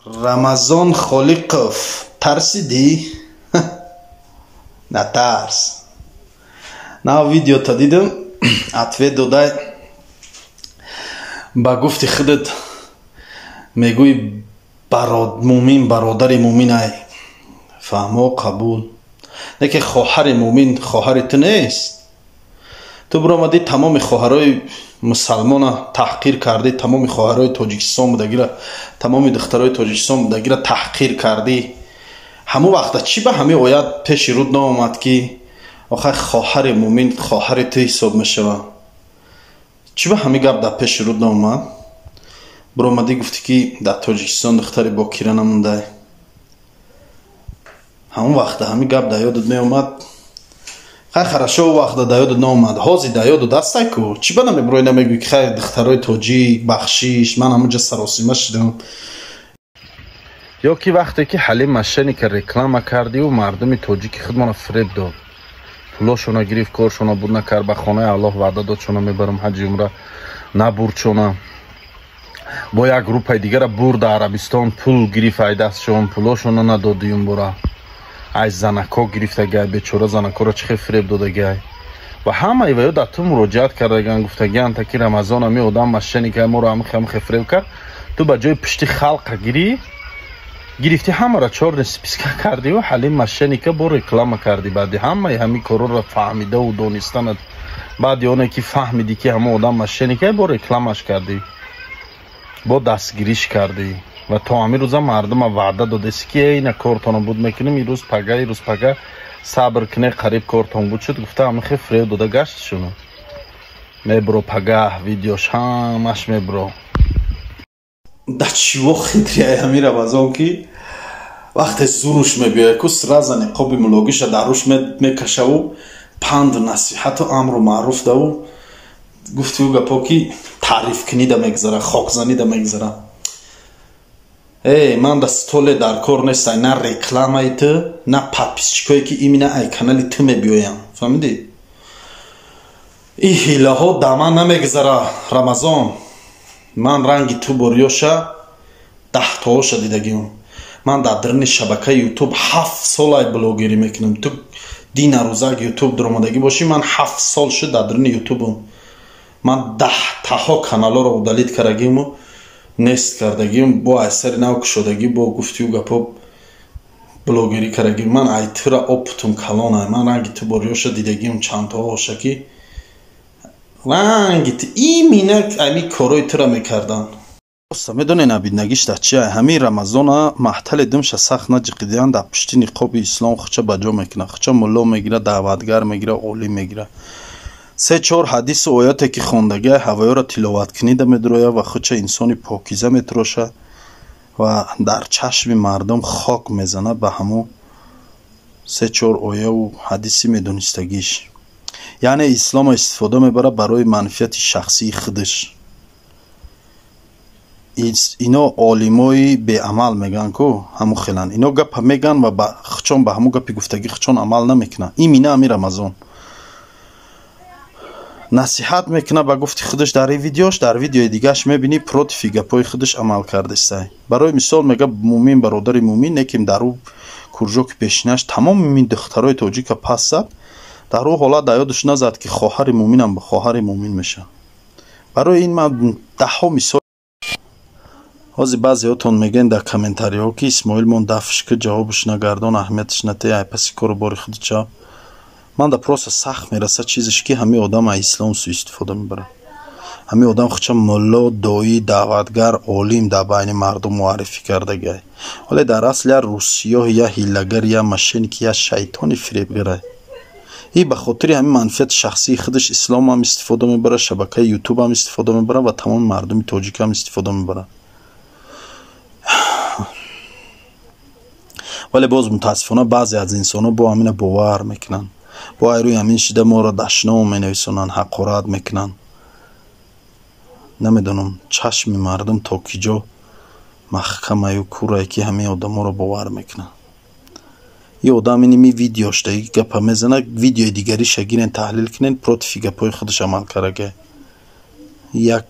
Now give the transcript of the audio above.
Рамазон Холиқов, тарсидӣ? Натарс. Нав видеота дидам, ответ додай. Ба гуфти худат мегӯй, мӯмин бародари мӯминай. Фаҳмо, қабул. Лекин хоҳари мӯмин хоҳари ту нест. Ту биромадӣ, тамоми хоҳарои мусалмона таҳқир кардӣ, тамоми хоҳарои Тоҷикистон будагира, тамоми духтарои Тоҷикистон будагира таҳқир кардӣ. Ҳамон вақта чӣ ба ҳамин оят пеши руд наомад, ки охай хоҳари мӯмин хоҳари ту ҳисоб мешавад? Чӣ ба ҳамин гап дар пеши руд наомад? Биромадӣ, гуфтӣ, ки дар Тоҷикистон духтари бокира намондай. Ҳамон вақта ҳамин гап дар ёдат меомад? Хай, хорошо, ӯ вақта дар ёдат наомад, ҳозир дар ёдат ҳастай ку. Чӣ ба намебироӣ, намегӯӣ, ки хай, духтарои тоҷик, бахшиш, ман ҳамонҷа саросима шудам? Ё ки вақте ки Ҳалим мошенника реклама кардиу мардуми тоҷики худмона фиреб дод, пулошона гирифт, коршона буд накард, ба хонаи Аллоҳ ваъда дод, шона мебарам ҳаҷи умра, набурдшона, бо як группаи дигара бурда Арабистон, пул гирифт ай дастшон, пулошона надодиюм, бура ай занако гирифтагай, бечора занакоро чӣ хел фиреб додагай. Ва ҳамаи ваё дар ту муроҷиат кардаган, гуфтагиан, таки Рамазон ами одам мошенника, моро ҳамихе фиреб кард. Ту ба ҷои пушти халқа гирӣ, гирифтӣ, ҳамаро чёрный списка кардиу Ҳалим мошенника бо реклама кардӣ. Баъди ҳамаи ҳамин корҳоро фаҳмидаву донистанат, баъди оне ки фаҳмидӣ, ки ҳамон одам мошенника, бо рекламаш кардӣ, бо дастгириш кардӣ ва то ҳамин рӯза мардума ваъда додеси, ки ина кортонро буд мекунем, ирӯз пага, ирӯз пага, сабр куне, қариб кортон буд шуд, гуфта, ҳамин хел фиреб дода гаштшуну. Мебро пагаҳ, видеош ҳамаш мебро. Да чиво хитрияй ҳамин Рамазон, ки вақте зуруш мебиёяд ку, сразу ниқоби мулогиша дар руш мекашаву панду насиҳату амру маъруф даву гуфтиу гапо, ки таърифкунида мегзара, хокзанида мегзара. Эй, ман да столе дар кор нестай, на рекламаи ту, на подписчикое, ки именно ай канали ту мебиёянд. Фаҳмидӣ? Ин ҳилаҳо да ман намегзара, Рамазон. Ман ранги ту бориёша даҳтоҳоша дидагиам. Ман дар даруни шабакаи Ютуб 7 сол ай блогерӣ мекунам. Ту дина рӯзак Ютуб дуромадагӣ бошӣ, ман 7 сол шуд дар даруни Ютубам. Ман даҳтаҳо каналҳоро удалить кардагиму нест кардагим, бо ай сари нав кушодагӣ, бо гуфтиу гапо блогерӣ кардагим. Ман ай тура опытум калонай. Ман ранги ту бориёша дидагиам чандтоҳоша, ки ранги ту именно ами корои тура мекарданд. Медонед, набиднагиш дар чи? Ҳамин Рамазона маҳтали думша сахт наҷиқидиан, дар пушти ниқоби ислом хуча ба ҷо мекунад, хуча мулло мегирад, даъватгар мегирад, олим мегирад, се чор ҳадису ояте, ки хондагиай, ҳавоёро тиловаткунида медурояд ва хуча инсони покиза метирошад ва дар чашми мардум хок мезанад ба ҳамун се чор ояву ҳадиси медонистагиш. Яъне исломро истифода мебарад барои манфиати шахсии худаш. Ино олимои беамал мегӯянд ку, ҳамун хеланд. Ино гапа мегӯянд ва хучон ба ҳамун гапи гуфтагӣ хучон амал намекунанд. Именно ҳамин Рамазон насиҳат мекунад ба гуфти худаш дар ин видеош, дар видеои дигааш мебинӣ, против гапҳои худаш амал кардестай. Барои мисол, мега, мӯмин бародари мӯмин, неким дар ӯ кружоки пешинаш тамоми духтарои тоҷика пас зад. Дар ӯ ҳолат дар ёдаш назад, ки хоҳари мӯминам ба хоҳари мӯмин мешавад. Барои ин ман даҳҳо мисол. Ҳозир баъзеҳотон мегӯянд дар комментариҳо, ки Исмоил мон дафш ки, ҷавобаш нагардон, аҳамияташ натеҳ, ай паси кору бори худи чав. Ман да просто сахт мерасад чизеш, ки ҳамин одам аз ислом суистифода мебарад. Ҳамин одам хуча мулло, доӣ, даъватгар, олим дар байни мардум муаррифӣ кардагиай, вале дар асл я рӯсиёҳ, я ҳилагар, я мошенник, я шайтони фиребгарай. И ба хотири ҳамин манфиати шахсии худаш исломам истифода мебарад, шабакаи Ютубам истифода мебарад ва тамоми мардуми тоҷикам истифода мебарад. Вале боз, мутаассифона, баъзе аз инсонҳо бо ҳамина бовар мекунанд, бо ай рӯи ҳамин шида моро дашном менависонанд, ҳақорат мекунанд. Намедонам, чашми мардум то ки ҷо маҳкамаю курае, ки ҳамин одаморо бовар мекунанд. И одам иними видеош да гапа мезанад, видеои дигариша гирен, таҳлил кунен, против гапҳои худаш амал кардагиай. Як